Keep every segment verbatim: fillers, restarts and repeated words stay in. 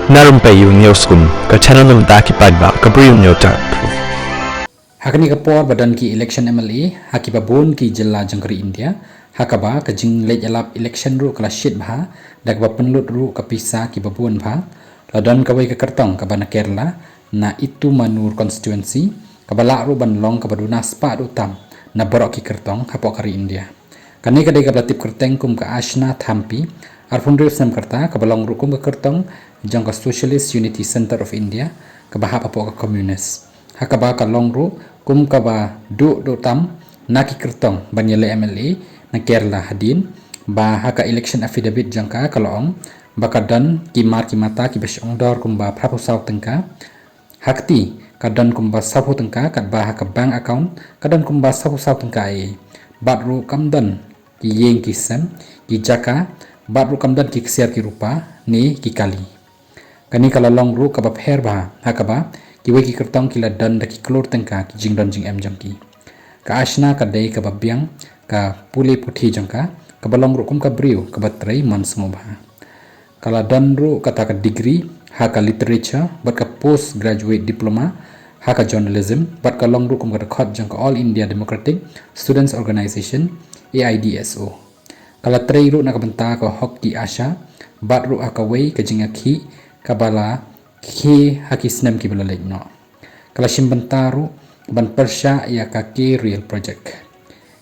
Na Rympei U News Kum, ka channel na bynta ki paidbah ka Bri U News Tap. Ha kane ka por ba don ki election M L A ha kiba bun ki jylla jong ka ri India, ha kaba ka jingleit ïalap election ruh ka la shit bha, da kaba pynlut ruh ka pisa kiba bun bha. La don kawei ka kyrtong kaba na Kerala, na Ittumanur constituency, kaba lah ruh ban long kaba duna spah duh tam na baroh ki kyrtong hapoh ka ri India. Kane ka dei kaba la tip kyrteng kum ka Ashna Thampi, arphew hynriew snem ka rta, kaba long ruh kum ka kyrtong jong ka Socialist Unity Centre of India, kaba hap hapoh ka Communist. Ha kaba ka long ruh kum kaba duh duh tam na ki kyrtong ban ïaleh M L A na Kerala, hadien ba ha ka election affidavit jong ka ka la ong ba ka don ki mar ki mata kiba shong dor kumba phraphew saw tyngka. Ha kti ka don kumba sawphew tyngka, katba ha ka bank account ka don kumba sawphew saw tyngka ei. Bad ruh kam don ki ïing ki sem, ki jaka, bad ruh kam don ki ksiar ki rupa ne ki kali. Kane ka la long ruh kaba pher bha, ha kaba kiwei ki kyrtong ki la don da ki klur tyngka ki jingdon jingem jong ki. Ka Ashna ka dei kaba biang ka pule puthi jong ka, kaba long ruh kum ka briew kaba trei mon sngewbha. Ka la don ruh kata ka degree ha ka literature bad ka postgraduate diploma ha ka journalism, bad ka long ruh kum ka dkhot jong ka All India Democratic Students Organisation, A I D S O. Ka la trei ruh na ka bynta ka hok ki ASHA, bad ruh ha kawei ka jingïakhih kaba la khie ha ki snem kiba la leit noh. Ka la shim bynta ruh ban pyrshah ïa ka K-Rail project.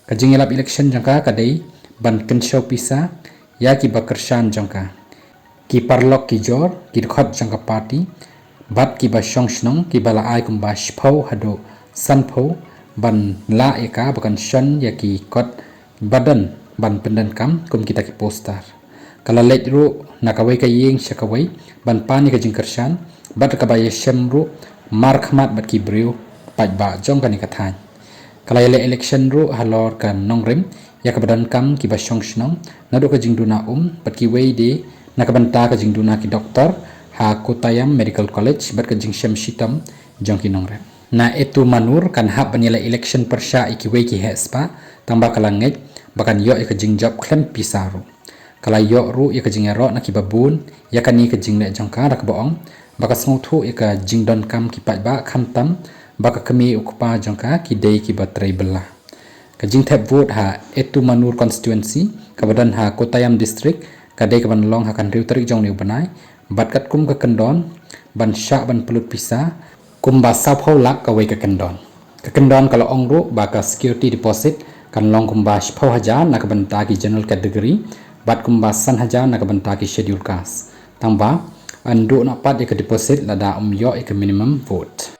Ka jingïalap election jong ka ka dei ban kynshew pisa ïa kiba kyrshan jong ka, ki paralok ki jor, ki dkhot jong ka party, bad kiba shong shnong, kiba la ai kumba shiphew haduh sanphew, ban lah ïa ka ba kan shon ïa ki kot ba don ban pyndonkam kum kita ki poster. Ka la leit ruh na kawei ka ïing sha kawei ban pan ïa ka jingkyrshan, bad kaba ïashem ruh markhmat bad ki briew paidbah jong kane ka thaiñ. Ka la ïaleh election ruh halor ka nongrim ïa kaba donkam kiba shong shnong, naduh ka jingduna um bad kiwei de na ka bynta ka jingduna ki doktor ha Kottayam Medical College bad ka jingshem shitom jong ki nongrep. Na Ittumanur kan hap ban ïaleh election pyrshah ïa kiwei ki heh spah, tangba ka la ngeit ba kan ïoh ïa ka jingjop khlem pisa ruh. Ka la ïoh ruh ïa ka jingïaroh na kiba bun ïa kane ka jingleh jong ka, da kaba ong ba ka sngewthuh ïa ka jingdonkam ki paidbah, khamtam ba ka kmie u kpa jong ka ki dei kiba trei bylla. Ka jingthep vote ha Ittumanur constituency kaba don ha Kottayam district ka dei kaban long ha ka hynriew tarik jong une u bnai, bad katkum ka kyndon ban shah ban pynlut pisa, kumba sawphew lak kawei ka kyndon. Ka kyndon ka la ong ruh ba ka security deposit kan long kumba shiphew hajar na ka bynta ki general category, bad kumba san hajar na ka bynta ki schedule caste. Tangba yn duh noh pat ïa ka deposit lada ym ïoh ïa ka minimum vote.